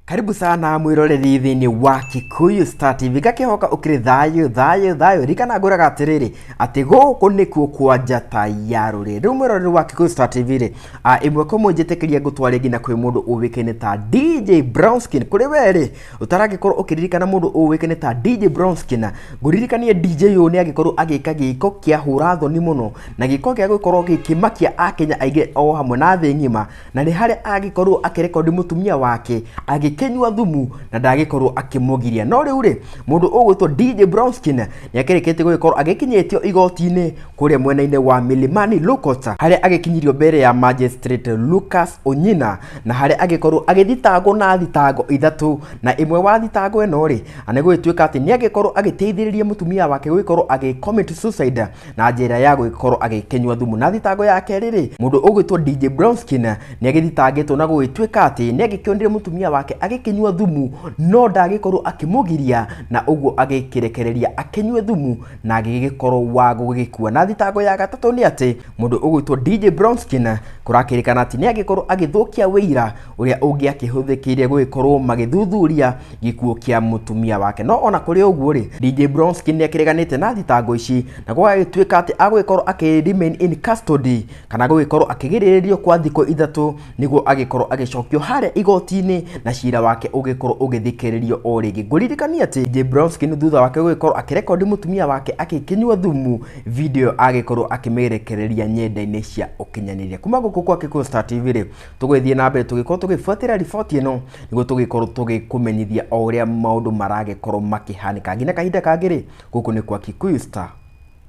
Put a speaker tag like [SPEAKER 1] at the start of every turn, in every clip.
[SPEAKER 1] Karibu sana mwiroreri thĩinĩ wa Kikuyu Star TV. Ngakĩhoka ũkĩrĩ thayũ thayũ thayũ. Ririkana ngwĩraga atĩrĩrĩ atĩ gũkũ nĩkuo kwa njata ya rũrĩrĩ. Rĩu mwĩroreri wa Kikuyu Star TV rĩ, ĩmwe kwa ĩmwe njĩtĩkĩria ngũtware nginya kwĩ mũndũ ũĩkaine ta DJ Brownskin. Kũrĩ we rĩ ũtaragĩkorwo ũkĩririkana mũndũ ũĩkaine ta DJ Brownskin, ngũririkanie DJ ũyũ nĩ agĩkorwo agĩka gĩko kĩa hũra thoni mũno na gĩko gĩa gũkorwo gĩkĩmakia akenya aingĩ o hamwe na thĩ ng'ima, na nĩ harĩa agĩkorwo akĩrekondi mũtumia wake agĩkĩnyua thumu na ndagĩkorwo akĩmũgiria. No rĩu rĩ, mũndũ ũgwĩtwo DJ Brownskin nĩ akĩrĩkĩtie gũgĩkorwo agĩkinyĩtio igoti-inĩ kũrĩa mwena-inĩ wa Milimani Law Court, harĩa agĩkinyirio mbere ya Magistrate Lucas Onyina, na harĩa agĩkorwo agĩthitangwo na thitango ithatũ, na ĩmwe wa thitango ĩno rĩ, nĩ gũgĩtuĩka atĩ nĩ agĩkorwo agĩteithĩrĩria mũtumia wake gũgĩkorwo agĩ commit suicide na njĩra ya gũgĩkorwo agĩkĩnyua thumu. Na thitango ya kerĩ rĩ, mũndũ ũgwĩtwo DJ Brownskin nĩ agĩthitangĩtwo na gũgĩtuĩka atĩ nĩ agĩkĩonire mũtumia wake agĩkĩnyua thumu no ndagĩkorwo akĩmũgiria, na ũguo agĩkĩrekereria akĩnyue thumu na agĩgĩkorwo wa gũgĩkua. Na thitango ya gatatũ nĩ atĩ mũndũ ũgwĩtwo DJ Brownskin kũrakĩrĩkana atĩ nĩ agĩkorwo agĩthũkia wĩira ũrĩa ũngĩakĩhũthĩkĩire gũgĩkorwo magĩthuthuria gĩkuũ kĩa mũtumia wake. No ona kũrĩ ũguo rĩ, DJ Brownskin nĩ akĩreganĩte na thitango ici na gũgagĩtuĩka atĩ agũgĩkorwo akĩ remain in custody kana gũgĩkorwo akĩgirĩrĩrio kwa thikũ ithatũ nĩguo agĩkorwo agĩcokio harĩa igoti-inĩ na cira wake ũgĩkorwo ũgĩthikĩrĩrio o rĩngĩ. Ngũririkania atĩ DJ Brownskin thutha wake gũgĩkorwo akĩrekondi mũtumia wake akĩkĩnyua thumu, video agĩkorwo akĩmĩrekereria nyenda-inĩ cia ũkinyanĩria. Kuma gũkũ kwa Kikuyu Star TV rĩ, tũgũgĩthiĩ na mbere tũgĩkorwo tũgĩbuatĩra riboti ĩno nĩguo tũgĩkorwo tũgĩkũmenyithia o ũrĩa maũndũ maragĩkorwo makĩhanĩka. Nginya kahinda kangĩ rĩ, gũkũ nĩ kwa Kikuyu Star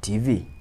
[SPEAKER 1] TV.